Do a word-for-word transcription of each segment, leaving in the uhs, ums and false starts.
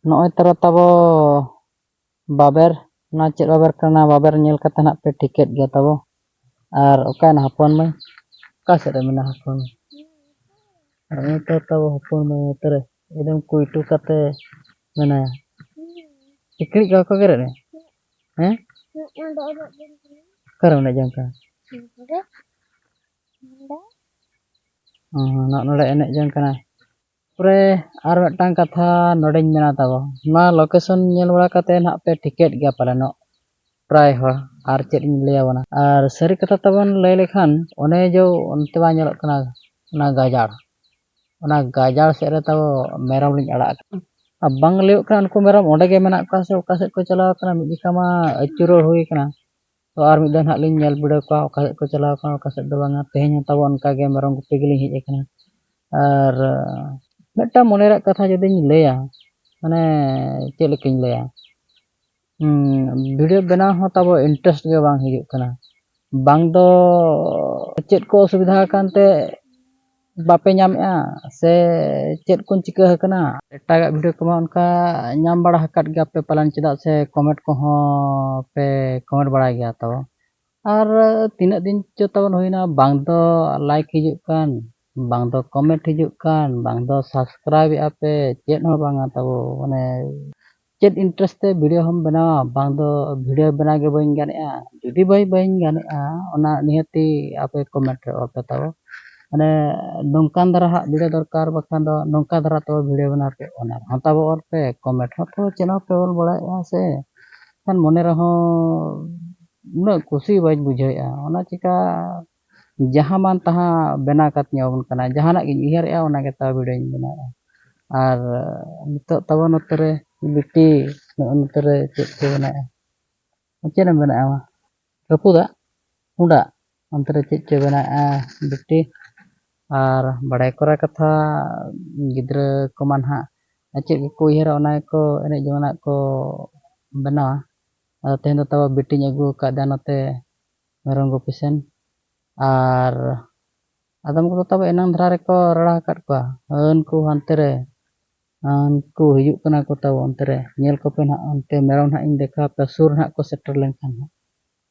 ᱱᱚᱜᱼᱚᱭ ᱛᱟᱨᱟ ᱛᱟᱵᱚ ᱵᱟᱵᱮᱨ, ᱚᱱᱟ ᱪᱮᱫ ᱵᱟᱵᱮᱨ ᱠᱟᱱᱟ? ᱵᱟᱵᱮᱨ ᱧᱮᱞ ᱠᱟᱛᱮ ᱱᱟᱜ ᱯᱮ ᱴᱷᱤᱠᱟᱹᱭᱮᱫ ᱜᱮᱭᱟ ᱛᱟᱵᱚ᱾ ᱟᱨ ᱚᱠᱟᱭᱮᱱᱟ ᱦᱚᱯᱚᱱ ᱢᱟᱹᱭ? ᱚᱠᱟ ᱥᱮᱫ ᱨᱮ ᱢᱮᱱᱟᱜᱼᱟ ᱦᱚᱯᱚᱱ ᱢᱟᱹᱭ? ᱟᱨ ᱱᱚᱛᱮ ᱛᱟᱵᱚ ᱦᱚᱯᱚᱱ ᱢᱟᱹᱭ ᱱᱚᱛᱮ ᱨᱮ ᱮᱠᱫᱚᱢ ᱠᱩᱭᱴᱩ ᱠᱟᱛᱮ ᱢᱮᱱᱟᱭᱟ᱾ ᱥᱤᱠᱲᱤᱡ ᱠᱚ ᱵᱟᱠᱚ ᱜᱮᱨᱮᱫ ᱢᱮᱭᱟ? ᱦᱮᱸ? ᱚᱠᱟᱨᱮ ᱮᱱᱮᱡ ᱡᱚᱝ ᱠᱟᱱᱟ? ᱦᱚᱸ, ᱱᱚᱜᱼᱚ ᱱᱚᱰᱮ ᱮᱱᱮᱡ ᱡᱚᱝ ᱠᱟᱱᱟᱭ᱾ ᱯᱚᱨᱮ ᱟᱨ ᱢᱤᱫᱴᱟᱝ ᱠᱟᱛᱷᱟ ᱱᱚᱰᱮᱧ ᱢᱮᱱᱟ ᱛᱟᱵᱚ, ᱱᱚᱣᱟ location ᱧᱮᱞ ᱵᱟᱲᱟ ᱠᱟᱛᱮ ᱱᱟᱦᱟᱜ ᱯᱮ ᱴᱷᱤᱠᱟᱹᱭᱮᱫ ᱜᱮᱭᱟ ᱯᱟᱞᱮᱱᱚᱜ ᱯᱨᱟᱭ ᱦᱚᱲ᱾ ᱟᱨ ᱪᱮᱫ ᱤᱧ ᱞᱟᱹᱭ ᱟᱵᱚᱱᱟ, ᱟᱨ ᱥᱟᱹᱨᱤ ᱠᱟᱛᱷᱟ ᱛᱟᱵᱚᱱ ᱞᱟᱹᱭ ᱞᱮᱠᱷᱟᱱ, ᱚᱱᱮ ᱡᱮ ᱚᱱᱛᱮ ᱵᱟᱝ ᱧᱮᱞᱚᱜ ᱠᱟᱱᱟ ᱚᱱᱟ ᱜᱟᱡᱟᱲ, ᱚᱱᱟ ᱜᱟᱡᱟᱲ ᱥᱮᱫ ᱨᱮ ᱛᱟᱵᱚ ᱢᱮᱨᱚᱢ ᱞᱤᱧ ᱟᱲᱟᱜ ᱟᱠᱟᱫ ᱠᱚᱣᱟ᱾ ᱟᱨ ᱵᱟᱝ ᱞᱟᱹᱭᱚᱜ ᱠᱟᱱᱟ ᱩᱱᱠᱩ ᱢᱮᱨᱚᱢ ᱚᱸᱰᱮ ᱜᱮ ᱢᱮᱱᱟᱜ ᱠᱚᱣᱟ ᱥᱮ ᱚᱠᱟ ᱥᱮᱫ ᱠᱚ ᱪᱟᱞᱟᱣ ᱟᱠᱟᱱᱟ᱾ ᱢᱤᱫ ᱡᱚᱠᱷᱟ ᱢᱟ ᱟᱹᱪᱩᱨᱚᱜ ᱦᱩᱭ ᱟᱠᱟᱱᱟ, ᱛᱚ ᱟᱨ ᱢᱤᱫ ᱫᱷᱟᱣ ᱱᱟᱦᱟᱜ ᱞᱤᱧ ᱧᱮᱞ ᱵᱤᱰᱟᱹᱣ ᱠᱚᱣᱟ ᱚᱠᱟ ᱥᱮᱫ ᱠᱚ ᱪᱟᱞᱟᱣ ᱟᱠᱟᱱᱟ, ᱚᱠᱟ ᱥᱮᱫ ᱫᱚ ᱵᱟᱝᱟ᱾ ᱛᱮᱦᱮᱧ ᱦᱚᱸ ᱛᱟᱵᱚ ᱚᱱᱠᱟ ᱜᱮ ᱢᱮᱨᱚᱢ ᱜᱩᱯᱤ ᱜᱮᱞᱤᱧ ᱦᱮᱡ ᱟᱠᱟᱱᱟ᱾ ᱟᱨ ᱢᱤᱫᱴᱟᱝ ᱢᱚᱱᱮ ᱨᱮᱭᱟᱜ ᱠᱟᱛᱷᱟ ᱡᱩᱫᱤᱧ ᱞᱟᱹᱭᱟ, ᱢᱟᱱᱮ ᱪᱮᱫ ᱞᱮᱠᱟᱧ ᱞᱟᱹᱭᱟ, ᱦᱩᱸ, video ᱵᱮᱱᱟᱣ ᱦᱚᱸ ᱛᱟᱵᱚ interest ᱜᱮ ᱵᱟᱝ ᱦᱤᱡᱩᱜ ᱠᱟᱱᱟ᱾ ᱵᱟᱝ ᱫᱚ ᱪᱮᱫ ᱠᱚ ᱚᱥᱩᱵᱤᱫᱷᱟ ᱟᱠᱟᱱ ᱛᱮ ᱵᱟᱯᱮ ᱧᱟᱢᱮᱜᱼᱟ, ᱥᱮ ᱪᱮᱫ ᱠᱚ ᱪᱤᱠᱟᱹ ᱟᱠᱟᱱᱟ? ᱮᱴᱟᱜᱟᱜ video ᱠᱚᱢᱟ ᱚᱱᱠᱟ ᱧᱟᱢ ᱵᱟᱲᱟ ᱟᱠᱟᱫ ᱜᱮᱭᱟ ᱯᱮ ᱯᱟᱞᱮᱱ, ᱪᱮᱫᱟᱜ ᱥᱮ comment ᱠᱚᱦᱚᱸ ᱯᱮ comment ᱵᱟᱲᱟᱭ ᱜᱮᱭᱟ ᱛᱚ᱾ ᱟᱨ ᱛᱤᱱᱟᱹᱜ ᱫᱤᱱ ᱪᱚ ᱛᱟᱵᱚᱱ ᱦᱩᱭᱱᱟ, ᱵᱟᱝ ᱫᱚ like ᱦᱤᱡᱩᱜ ᱠᱟᱱ, ᱵᱟᱝ ᱫᱚ comment ᱦᱤᱡᱩᱜ ᱠᱟᱱ, ᱵᱟᱝ ᱫᱚ subscribe ᱮᱜᱼᱟ ᱯᱮ, ᱪᱮᱫ ᱦᱚᱸ ᱵᱟᱝᱟ ᱛᱟᱵᱚ᱾ ᱢᱟᱱᱮ ᱪᱮᱫ interest ᱛᱮ video ᱦᱚᱸᱢ ᱵᱮᱱᱟᱣᱟ? ᱵᱟᱝ ᱫᱚ video ᱵᱮᱱᱟᱣ ᱜᱮ ᱵᱟᱹᱧ ᱜᱟᱱᱮᱜᱼᱟ᱾ ᱡᱩᱫᱤ ᱵᱟᱹᱧ, ᱵᱟᱹᱧ ᱜᱟᱱᱮᱜᱼᱟ, ᱚᱱᱟ ᱱᱤᱦᱟᱹᱛᱤ ᱟᱯᱮ comment ᱨᱮ ᱚᱞ ᱯᱮ ᱛᱟᱵᱚ᱾ ᱢᱟᱱᱮ ᱱᱚᱝᱠᱟᱱ ᱫᱷᱟᱨᱟ ᱦᱟᱸᱜ video ᱫᱚᱨᱠᱟᱨ, ᱵᱟᱠᱷᱟᱱ ᱫᱚ ᱱᱚᱝᱠᱟ ᱫᱷᱟᱨᱟ ᱛᱟᱵᱚ video ᱵᱮᱱᱟᱣ ᱯᱮ, ᱚᱱᱟ ᱨᱮᱦᱚᱸ ᱛᱟᱵᱚ ᱚᱞ ᱯᱮ᱾ Comment ᱦᱚᱸ ᱛᱚ ᱪᱮᱫ ᱦᱚᱸ ᱯᱮ ᱚᱞ ᱵᱟᱲᱟᱭᱮᱜᱼᱟ ᱥᱮ, ᱠᱷᱟᱱ ᱢᱚᱱᱮ ᱨᱮᱦᱚᱸ ᱩᱱᱟᱹᱜ ᱠᱩᱥᱤ ᱵᱟᱹᱧ ᱵᱩᱡᱷᱟᱹᱣᱮᱜᱼᱟ᱾ ᱚᱱᱟ ᱪᱤᱠᱟ ᱡᱟᱦᱟᱸ ᱢᱟᱱ ᱛᱟᱦᱟᱸ ᱵᱮᱱᱟᱣ ᱠᱟᱛᱮᱧ ᱟᱵᱚᱱ ᱠᱟᱱᱟ, ᱡᱟᱦᱟᱱᱟᱜ ᱜᱤᱧ ᱩᱭᱦᱟᱹᱨᱮᱜᱼᱟ, ᱚᱱᱟ ᱜᱮ ᱛᱟᱵᱚ videoᱧ ᱵᱮᱱᱟᱣᱮᱜᱼᱟ᱾ ᱟᱨ ᱱᱤᱛᱚᱜ ᱛᱟᱵᱚ ᱱᱚᱛᱮ ᱨᱮ ᱵᱤᱴᱤ ᱱᱚᱜᱼᱚ ᱱᱚᱛᱮ ᱨᱮ ᱪᱮᱫ ᱠᱚ ᱵᱮᱱᱟᱣᱮᱜᱼᱟ? ᱪᱮᱫ ᱮᱢ ᱵᱮᱱᱟᱣᱟ? ᱨᱟᱹᱯᱩᱫᱟᱜ? ᱯᱩᱸᱰᱟᱜ? ᱚᱱᱛᱮ ᱨᱮ ᱪᱮᱫ ᱪᱚ ᱵᱮᱱᱟᱣᱮᱜᱼᱟ ᱵᱤᱴᱤ᱾ ᱟᱨ ᱵᱟᱲᱟᱭ ᱠᱚᱨᱟ ᱠᱟᱛᱷᱟ, ᱜᱤᱫᱽᱨᱟᱹ ᱠᱚᱢᱟ ᱱᱟᱦᱟᱜ ᱪᱮᱫ ᱠᱚᱠᱚ ᱩᱭᱦᱟᱹᱨᱟ, ᱚᱱᱟ ᱜᱮᱠᱚ ᱮᱱᱮᱡ ᱡᱚᱝᱟᱜ ᱠᱚ ᱵᱮᱱᱟᱣᱟ᱾ ᱟᱫᱚ ᱛᱮᱦᱮᱧ ᱫᱚ ᱛᱟᱵᱚ ᱵᱤᱴᱤᱧ ᱟᱹᱜᱩ ᱟᱠᱟᱫᱮᱭᱟ ᱱᱚᱛᱮ ᱢᱮᱨᱚᱢ ᱜᱩᱯᱤ ᱥᱮᱱ᱾ ᱟᱨ ᱟᱫᱚᱢ ᱠᱚᱫᱚ ᱛᱟᱵᱚ ᱮᱱᱟᱝ ᱫᱷᱟᱨᱟ ᱨᱮᱠᱚ ᱨᱟᱲᱟ ᱟᱠᱟᱫ ᱠᱚᱣᱟ, ᱦᱟᱹᱱᱠᱩ ᱦᱟᱱᱛᱮ ᱨᱮ ᱩᱱᱠᱩ ᱦᱤᱡᱩᱜ ᱠᱟᱱᱟ ᱠᱚ ᱛᱟᱵᱚ ᱚᱱᱛᱮ ᱨᱮ, ᱧᱮᱞ ᱠᱚᱯᱮ ᱱᱟᱦᱟᱜ, ᱚᱱᱛᱮ ᱢᱮᱨᱚᱢ ᱱᱟᱦᱟᱜ ᱤᱧ ᱫᱮᱠᱷᱟᱣ ᱟᱯᱮᱭᱟ, ᱥᱩᱨ ᱱᱟᱦᱟᱜ ᱠᱚ ᱥᱮᱴᱮᱨ ᱞᱮᱱᱠᱷᱟᱱ ᱱᱟᱦᱟᱜ᱾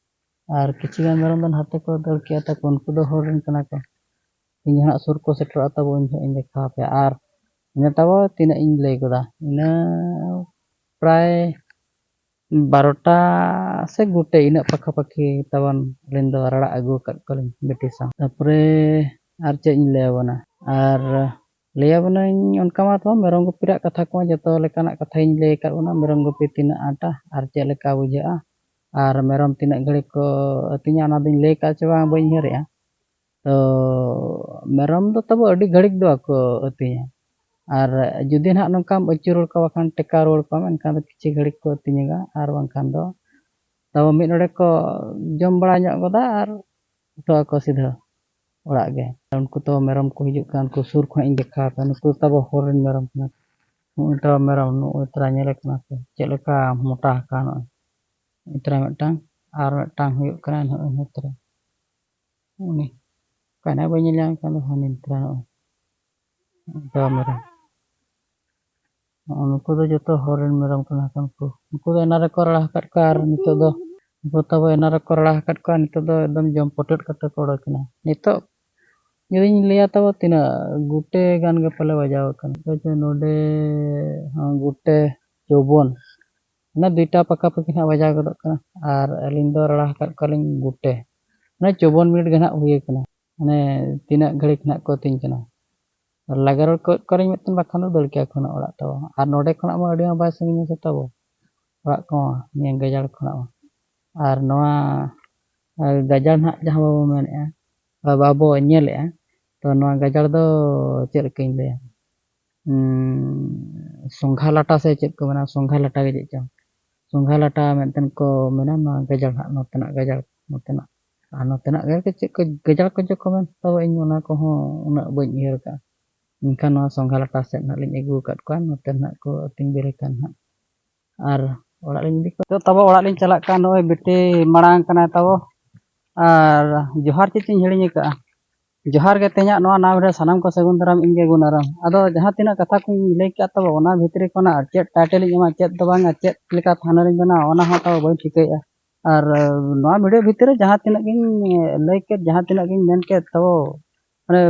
ᱟᱨ ᱠᱤᱪᱷᱩ ᱜᱟᱱ ᱢᱮᱨᱚᱢ ᱫᱚ ᱱᱟᱛᱮ ᱠᱚ ᱫᱟᱹᱲ ᱠᱮᱜᱼᱟ ᱛᱟᱠᱚ, ᱩᱱᱠᱩ ᱫᱚ ᱦᱚᱲ ᱨᱮᱱ ᱠᱟᱱᱟ ᱠᱚ᱾ ᱤᱧ ᱦᱚᱸ ᱱᱟᱦᱟᱜ ᱥᱩᱨ ᱠᱚ ᱥᱮᱴᱮᱨᱚᱜᱼᱟ ᱛᱟᱵᱚ, ᱩᱱ ᱡᱚᱦᱚᱜ ᱤᱧ ᱫᱮᱠᱷᱟᱣ ᱟᱯᱮᱭᱟ᱾ ᱟᱨ ᱤᱱᱟᱹ ᱛᱟᱵᱚ ᱛᱤᱱᱟᱹᱜ ᱤᱧ ᱞᱟᱹᱭ ᱜᱚᱫᱟ, ᱤᱱᱟᱹ ᱯᱨᱟᱭ ᱵᱟᱨᱚᱴᱟ ᱥᱮ ᱜᱚᱴᱮ, ᱤᱱᱟᱹᱜ ᱯᱟᱠᱷᱟ ᱯᱟᱠᱷᱤ ᱛᱟᱵᱚᱱ ᱟᱹᱞᱤᱧ ᱫᱚ ᱨᱟᱲᱟ ᱟᱹᱜᱩ ᱟᱠᱟᱫ ᱠᱚᱣᱟᱞᱤᱧ ᱵᱤᱴᱤ ᱥᱟᱶ᱾ ᱛᱟᱨᱯᱚᱨᱮ ᱟᱨ ᱪᱮᱫ ᱤᱧ ᱞᱟᱹᱭ ᱟᱵᱚᱱᱟ? ᱟᱨ ᱞᱟᱹᱭ ᱟᱵᱚᱱᱟᱹᱧ ᱚᱱᱠᱟ ᱢᱟ ᱛᱚ ᱢᱮᱨᱚᱢ ᱜᱩᱯᱤ ᱨᱮᱭᱟᱜ ᱠᱟᱛᱷᱟ ᱠᱚ ᱡᱚᱛᱚ ᱞᱮᱠᱟᱱᱟᱜ ᱠᱟᱛᱷᱟᱧ ᱞᱟᱹᱭ ᱟᱠᱟᱫ ᱵᱚᱱᱟ, ᱢᱮᱨᱚᱢ ᱜᱩᱯᱤ ᱛᱤᱱᱟᱹᱜ ᱟᱸᱴᱟ ᱟᱨ ᱪᱮᱫ ᱞᱮᱠᱟ ᱵᱩᱡᱷᱟᱹᱜᱼᱟ, ᱟᱨ ᱢᱮᱨᱚᱢ ᱛᱤᱱᱟᱹᱜ ᱜᱷᱟᱹᱲᱤᱡ ᱠᱚ ᱟᱹᱛᱤᱧᱟ, ᱚᱱᱟ ᱫᱚᱧ ᱞᱟᱹᱭ ᱟᱠᱟᱫ ᱪᱮ ᱵᱟᱝ ᱵᱟᱹᱧ ᱩᱭᱦᱟᱹᱨᱮᱜᱼᱟ᱾ ᱛᱚ ᱢᱮᱨᱚᱢ ᱫᱚ ᱛᱟᱵᱚ ᱟᱹᱰᱤ ᱜᱷᱟᱹᱲᱤᱡ ᱫᱚ ᱵᱟᱠᱚ ᱟᱹᱛᱤᱧᱟ, ᱟᱨ ᱡᱩᱫᱤ ᱱᱟᱦᱟᱜ ᱱᱚᱝᱠᱟᱢ ᱟᱹᱪᱩᱨ ᱨᱩᱣᱟᱹᱲ ᱠᱚᱣᱟ, ᱵᱟᱠᱷᱟᱱ ᱴᱮᱠᱟᱣ ᱨᱩᱣᱟᱹᱲ ᱠᱚᱣᱟᱢ, ᱮᱱᱠᱷᱟᱱ ᱫᱚ ᱠᱤᱪᱷᱩ ᱜᱷᱟᱹᱲᱤᱡ ᱠᱚ ᱟᱹᱛᱤᱧᱟ, ᱟᱨ ᱵᱟᱝᱠᱷᱟᱱ ᱫᱚ ᱛᱟᱵᱚ ᱢᱤᱫ ᱰᱚᱸᱰᱮᱠ ᱠᱚ ᱡᱚᱢ ᱵᱟᱲᱟ ᱧᱚᱜ ᱜᱚᱫᱟ ᱟᱨ ᱩᱴᱷᱟᱹᱜ ᱟᱠᱚ ᱥᱤᱫᱷᱟᱹ ᱚᱲᱟᱜ ᱜᱮ᱾ ᱩᱱᱠᱩ ᱛᱟᱵᱚ ᱢᱮᱨᱚᱢ ᱠᱚ ᱦᱤᱡᱩᱜ ᱠᱟᱱ, ᱩᱱᱠᱩ ᱥᱩᱨ ᱠᱷᱚᱱᱟᱜ ᱤᱧ ᱫᱮᱠᱷᱟᱣ ᱟᱯᱮᱭᱟ, ᱱᱩᱠᱩ ᱫᱚ ᱛᱟᱵᱚ ᱦᱚᱲ ᱨᱮᱱ ᱢᱮᱨᱚᱢ ᱠᱟᱱᱟ ᱠᱚ᱾ ᱱᱩᱜᱼᱩᱭ ᱛᱟᱵᱚ ᱢᱮᱨᱚᱢ, ᱱᱩᱜᱼᱩᱭ ᱛᱟᱨᱟ ᱧᱮᱞᱮ ᱠᱟᱱᱟ ᱯᱮ ᱪᱮᱫ ᱞᱮᱠᱟ ᱢᱚᱴᱟ ᱟᱠᱟᱱ ᱱᱚᱜᱼᱚᱭ᱾ ᱱᱩᱜᱼᱩᱭ ᱛᱟᱨᱟ ᱢᱤᱫᱴᱟᱝ, ᱟᱨ ᱢᱤᱫᱴᱟᱝ ᱦᱩᱭᱩᱜ ᱠᱟᱱᱟ ᱱᱩᱜᱼᱩᱭ ᱱᱩᱭ ᱛᱟᱨᱟ᱾ ᱩᱱᱤ ᱚᱠᱟᱭᱮᱱᱟᱭ ᱵᱟᱹᱧ ᱧᱮᱞ ᱧᱟᱢ ᱠᱟᱱ ᱫᱚ, ᱦᱟᱹᱱᱤ ᱛᱟᱨᱟ ᱱᱚᱜᱼᱚᱭ᱾ ᱱᱚᱝᱠᱟ ᱢᱮᱨᱚᱢ᱾ ᱱᱩᱠᱩ ᱫᱚ ᱡᱚᱛᱚ ᱦᱚᱲ ᱨᱮᱱ ᱢᱮᱨᱚᱢ ᱠᱟᱱᱟ ᱠᱚ ᱱᱩᱠᱩ᱾ ᱱᱩᱠᱩ ᱫᱚ ᱮᱱᱟ ᱨᱮᱠᱚ ᱨᱟᱲᱟ ᱟᱠᱟᱫ ᱠᱚᱣᱟ, ᱟᱨ ᱱᱤᱛᱚᱜ ᱫᱚ ᱱᱩᱠᱩ ᱛᱟᱵᱚ ᱮᱱᱟ ᱨᱮᱠᱚ ᱨᱟᱲᱟ ᱟᱠᱟᱫ ᱠᱚᱣᱟ, ᱱᱤᱛᱚᱜ ᱫᱚ ᱮᱠᱫᱚᱢ ᱡᱚᱢ ᱯᱚᱴᱮᱫ ᱠᱟᱛᱮ ᱠᱚ ᱚᱰᱚᱠ ᱮᱱᱟ᱾ ᱱᱤᱛᱚᱜ ᱡᱩᱫᱤᱧ ᱞᱟᱹᱭᱟ ᱛᱟᱵᱚ ᱛᱤᱱᱟᱹᱜ ᱜᱚᱴᱮ ᱜᱟᱱ ᱜᱮ ᱯᱟᱞᱮ ᱵᱟᱡᱟᱣ ᱟᱠᱟᱱᱟ᱾ ᱦᱚᱭᱛᱳ ᱱᱚᱰᱮ ᱦᱚᱸ ᱜᱚᱴᱮ ᱪᱚᱣᱵᱚᱱ, ᱚᱱᱟ ᱫᱩᱭᱴᱟ ᱯᱟᱠᱟ ᱯᱟᱠᱤ ᱱᱟᱦᱟᱜ ᱵᱟᱡᱟᱣ ᱜᱚᱫᱚᱜ ᱠᱟᱱᱟ, ᱟᱨ ᱟᱹᱞᱤᱧ ᱫᱚ ᱨᱟᱲᱟ ᱟᱠᱟᱫ ᱠᱚᱣᱟᱞᱤᱧ ᱜᱚᱴᱮ, ᱢᱟᱱᱮ ᱪᱚᱣᱵᱚᱱ ᱢᱤᱱᱤᱴ ᱜᱮ ᱱᱟᱦᱟᱜ ᱦᱩᱭ ᱟᱠᱟᱱᱟ᱾ ᱢᱟᱱᱮ ᱛᱤᱱᱟᱹᱜ ᱜᱷᱟᱹᱲᱤᱡ ᱱᱟᱦᱟᱜ ᱠᱚ ᱟᱹᱛᱤᱧ ᱠᱟᱱᱟ᱾ ᱞᱟᱜᱟ ᱨᱚᱲ ᱠᱚ ᱠᱚᱨᱮᱧ ᱢᱤᱫᱴᱮᱱ ᱵᱟᱠᱷᱟᱱ ᱫᱚ ᱫᱟᱹᱲ ᱠᱮᱭᱟ ᱠᱚ ᱱᱟᱦᱟᱜ ᱚᱲᱟᱜ ᱛᱟᱵᱚ᱾ ᱟᱨ ᱱᱚᱰᱮ ᱠᱷᱚᱱᱟᱜ ᱢᱟ ᱟᱹᱰᱤ ᱢᱟ ᱵᱟᱭ ᱥᱟᱺᱜᱤᱧᱟ ᱥᱮ ᱛᱟᱵᱚ ᱚᱲᱟᱜ ᱠᱚᱢᱟ, ᱱᱤᱭᱟᱹ ᱜᱟᱡᱟᱲ ᱠᱷᱚᱱᱟᱜ ᱢᱟ᱾ ᱟᱨ ᱱᱚᱣᱟ ᱜᱟᱡᱟᱲ ᱱᱟᱦᱟᱜ ᱡᱟᱦᱟᱸ ᱵᱟᱵᱚ ᱢᱮᱱᱮᱫᱼᱟ, ᱵᱟᱵᱚ ᱧᱮᱞᱮᱫᱼᱟ, ᱛᱚ ᱱᱚᱣᱟ ᱜᱟᱡᱟᱲ ᱫᱚ ᱪᱮᱫ ᱞᱮᱠᱟᱧ ᱞᱟᱹᱭᱟ? ᱩᱸ, ᱥᱚᱸᱜᱷᱟ ᱞᱟᱴᱟ ᱥᱮ ᱪᱮᱫ ᱠᱚ ᱢᱮᱱᱟ, ᱥᱚᱸᱜᱷᱟ ᱞᱟᱴᱟ ᱜᱮ ᱪᱮᱫ ᱪᱚᱝ, ᱥᱚᱸᱜᱷᱟ ᱞᱟᱴᱟ ᱢᱮᱱᱛᱮ ᱠᱚ ᱢᱮᱱᱟ ᱱᱚᱣᱟ ᱜᱟᱡᱟᱲ ᱦᱟᱸᱜ, ᱱᱚᱛᱮᱱᱟᱜ ᱜᱟᱡᱟᱲ, ᱱᱚᱛᱮᱱᱟᱜ᱾ ᱟᱨ ᱱᱚᱛᱮᱱᱟᱜ ᱜᱮ ᱪᱮᱫ ᱠᱚ ᱜᱟᱡᱟᱲ ᱠᱚ ᱪᱚ ᱠᱚ ᱢᱮᱱ ᱛᱟᱵᱚ, ᱤᱧ ᱚᱱᱟ ᱠᱚᱦᱚᱸ ᱩᱱᱟᱹᱜ ᱵᱟᱹᱧ ᱩᱭᱦᱟᱹᱨ ᱠᱟᱜᱼᱟ᱾ ᱢᱮᱱᱠᱷᱟᱱ ᱱᱚᱣᱟ ᱥᱚᱸᱜᱷᱟ ᱞᱟᱴᱟ ᱥᱮᱫ ᱱᱟᱦᱟᱜ ᱞᱤᱧ ᱟᱹᱜᱩ ᱟᱠᱟᱫ ᱠᱚᱣᱟ, ᱱᱚᱛᱮ ᱱᱟᱦᱟᱜ ᱠᱚ ᱟᱹᱛᱤᱧ ᱵᱮᱨᱮ ᱠᱟᱱ ᱱᱟᱦᱟᱜ᱾ ᱟᱨ ᱚᱲᱟᱜ ᱞᱤᱧ ᱤᱫᱤ ᱠᱚᱣᱟ᱾ ᱛᱚ ᱛᱟᱵᱚ ᱚᱲᱟᱜ ᱞᱤᱧ ᱪᱟᱞᱟᱜ ᱠᱟᱱ, ᱱᱚᱜᱼᱚᱭ ᱵᱤᱴᱤ ᱢᱟᱲᱟᱝ ᱠᱟᱱᱟᱭ ᱛᱟᱵᱚ᱾ ᱟᱨ ᱡᱚᱦᱟᱨ ᱪᱮᱫ ᱪᱚᱧ ᱦᱤᱲᱤᱧ ᱟᱠᱟᱫᱼᱟ᱾ ᱡᱚᱦᱟᱨ ᱜᱮ, ᱛᱮᱦᱮᱧᱟᱜ ᱱᱚᱣᱟ ᱱᱟᱣᱟ ᱵᱷᱤᱰᱤᱭᱳ ᱥᱟᱱᱟᱢ ᱠᱚ ᱥᱟᱹᱜᱩᱱ ᱫᱟᱨᱟᱢ, ᱤᱧ ᱜᱮ ᱜᱩᱱᱟᱨᱟᱢ᱾ ᱟᱫᱚ ᱡᱟᱦᱟᱸ ᱛᱤᱱᱟᱹᱜ ᱠᱟᱛᱷᱟ ᱠᱚᱧ ᱞᱟᱹᱭ ᱠᱮᱫ ᱛᱟᱵᱚ, ᱚᱱᱟ ᱵᱷᱤᱛᱨᱤ ᱠᱷᱚᱱᱟᱜ ᱪᱮᱫ ᱴᱟᱭᱴᱮᱞ ᱤᱧ ᱮᱢᱟ, ᱪᱮᱫ ᱫᱚ ᱵᱟᱝᱟ, ᱪᱮᱫ ᱞᱮᱠᱟ ᱛᱷᱟᱱᱮᱞ ᱤᱧ ᱵᱮᱱᱟᱣᱟ, ᱚᱱᱟ ᱦᱚᱸ ᱛᱟᱵᱚ ᱵᱟᱹᱧ ᱴᱷᱤᱠᱟᱹᱭᱮᱫᱼᱟ᱾ ᱟᱨ ᱱᱚᱣᱟ ᱵᱷᱤᱰᱤᱭᱳ ᱵᱷᱤᱛᱨᱤ ᱨᱮ ᱡᱟᱦᱟᱸ ᱛᱤᱱᱟᱹᱜ ᱜᱤᱧ ᱞᱟᱹᱭ ᱠᱮᱫ, ᱡᱟᱦᱟᱸ ᱛᱤᱱᱟᱹᱜ ᱜᱤᱧ ᱢᱮᱱ ᱠᱮᱫ, ᱛᱟᱵᱚ ᱢᱟᱱᱮ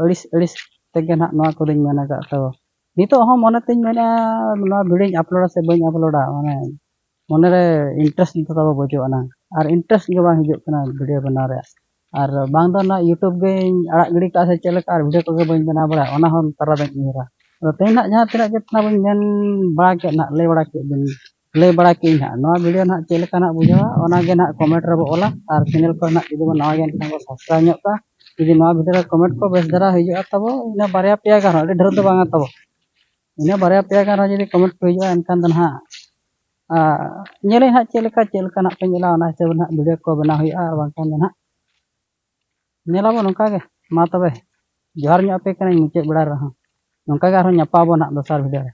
ᱟᱹᱲᱤᱥ ᱟᱹᱲᱤᱥ ᱛᱮᱜᱮ ᱱᱟᱦᱟᱜ ᱱᱚᱣᱟ ᱠᱚᱫᱚᱧ ᱢᱮᱱ ᱟᱠᱟᱫ ᱛᱟᱵᱚ᱾ ᱱᱤᱛᱚᱜ ᱦᱚᱸ ᱢᱚᱱᱮ ᱛᱤᱧ ᱢᱮᱱᱮᱫᱼᱟ, ᱱᱚᱣᱟ ᱵᱷᱤᱰᱤᱭᱳᱧ ᱟᱯᱞᱳᱰᱟ ᱥᱮ ᱵᱟᱹᱧ ᱟᱯᱞᱳᱰᱟ, ᱢᱟᱱᱮ ᱢᱚᱱᱮᱨᱮ ᱤᱱᱴᱟᱨᱮᱥᱴ ᱫᱚ ᱛᱟᱵᱚ ᱵᱟᱹᱪᱩᱜ ᱟᱱᱟ, ᱟᱨ ᱤᱱᱴᱟᱨᱮᱥᱴ ᱜᱮ ᱵᱟᱝ ᱦᱤᱡᱩᱜ ᱠᱟᱱᱟ ᱵᱷᱤᱰᱤᱭᱳ ᱵᱮᱱᱟᱣ ᱨᱮᱭᱟᱜ᱾ ᱟᱨ ᱵᱟᱝ ᱫᱚ ᱱᱚᱣᱟ ᱭᱩᱴᱩᱵᱽ ᱜᱮᱧ ᱟᱲᱟᱜ ᱜᱤᱰᱤ ᱠᱟᱜᱼᱟ ᱥᱮ ᱪᱮᱫ ᱞᱮᱠᱟ, ᱟᱨ ᱵᱷᱤᱰᱤᱭᱳ ᱠᱚᱜᱮ ᱵᱟᱹᱧ ᱵᱮᱱᱟᱣ ᱵᱟᱲᱟᱭᱟ, ᱚᱱᱟ ᱦᱚᱸ ᱛᱟᱨᱟ ᱫᱚᱧ ᱩᱭᱦᱟᱹᱨᱟ᱾ ᱟᱫᱚ ᱛᱮᱦᱮᱧ ᱱᱟᱦᱟᱜ ᱡᱟᱦᱟᱸ ᱛᱤᱱᱟᱹᱜ ᱜᱮ ᱛᱟᱵᱚᱧ ᱢᱮᱱ ᱵᱟᱲᱟ ᱠᱮᱫ ᱱᱟᱦᱟᱜ, ᱞᱟᱹᱭ ᱵᱟᱲᱟ ᱠᱮᱫ ᱵᱤᱱ, ᱞᱟᱹᱭ ᱵᱟᱲᱟ ᱠᱮᱫ ᱟᱹᱧ ᱱᱟᱦᱟᱜ, ᱱᱚᱣᱟ ᱵᱷᱤᱰᱤᱭᱳ ᱱᱟᱦᱟᱜ ᱪᱮᱫ ᱞᱮᱠᱟ ᱱᱟᱦᱟᱜ ᱵᱩᱡᱷᱟᱹᱣᱟ, ᱚᱱᱟ ᱜᱮ ᱱᱟᱦᱟᱜ ᱠᱚᱢᱮᱱᱴ ᱨᱮᱵᱚ ᱚᱞᱟ᱾ ᱟᱨ ᱪᱮᱱᱮᱞ ᱠᱚ ᱱᱟᱦᱟᱜ ᱡᱩᱫᱤ ᱵᱚᱱ ᱱᱟᱣᱟ ᱜᱮᱭᱟ, ᱮᱱᱠᱷᱟᱱ ᱵᱚ ᱥᱟᱵᱥᱠᱨᱟᱭᱤᱵᱽ ᱧᱚᱜ ᱠᱟᱜᱼᱟ᱾ ᱡᱩᱫᱤ ᱱᱚᱣᱟ ᱵᱷᱤᱰᱤᱭᱳ ᱨᱮ ᱠᱚᱢᱮᱱᱴ ᱠᱚ ᱵᱮᱥ ᱫᱷᱟᱨᱟ ᱦᱤᱡᱩᱜᱼᱟ ᱛᱟᱵᱚ, ᱤᱱᱟᱹ ᱵᱟᱨᱭᱟ ᱯᱮᱭᱟ ᱜᱟᱱ, ᱟᱹᱰᱤ ᱰᱷᱮᱨ ᱫᱚ ᱵᱟᱝᱟ ᱛᱟᱵᱚ, ᱤᱱᱟᱹ ᱵᱟᱨᱭᱟ ᱯᱮᱭᱟ ᱜᱟᱱ ᱨᱮ ᱡᱩᱫᱤ ᱠᱚᱢᱮᱱᱴ ᱠᱚ ᱦᱤᱡᱩᱜᱼᱟ, ᱮᱱᱠᱷᱟᱱ ᱫᱚ ᱱᱟᱦᱟᱜ, ᱟᱨ ᱧᱮᱞᱟᱹᱧ ᱦᱟᱸᱜ ᱪᱮᱫ ᱞᱮᱠᱟ, ᱪᱮᱫ ᱞᱮᱠᱟ ᱱᱟᱦᱟᱜ ᱯᱮ ᱧᱮᱞᱟ, ᱚᱱᱟ ᱦᱤᱥᱟᱹᱵ ᱱᱟᱦᱟᱜ ᱵᱷᱤᱰᱤᱭᱳ ᱠᱚ ᱵᱮᱱᱟᱣ ᱦᱩᱭᱩᱜᱼᱟ᱾ ᱟᱨ ᱵᱟᱝᱠᱷᱟᱱ ᱫᱚ ᱱᱟᱦᱟᱜ ᱧᱮᱞᱟᱵᱚᱱ ᱱᱚᱝᱠᱟ ᱜᱮ᱾ ᱢᱟ ᱛᱚᱵᱮ, ᱡᱚᱦᱟᱨ ᱧᱚᱜ ᱟᱯᱮ ᱠᱟᱹᱱᱟᱹᱧ ᱢᱩᱪᱟᱹᱫ ᱵᱮᱲᱟ ᱨᱮᱦᱚᱸ᱾ ᱱᱚᱝᱠᱟ ᱜᱮ ᱟᱨᱦᱚᱸ ᱧᱟᱯᱟᱢ ᱟᱵᱚᱱ ᱱᱟᱦᱟᱜ ᱫᱚᱥᱟᱨ ᱵᱷᱤᱰᱤᱭᱳ ᱨᱮ᱾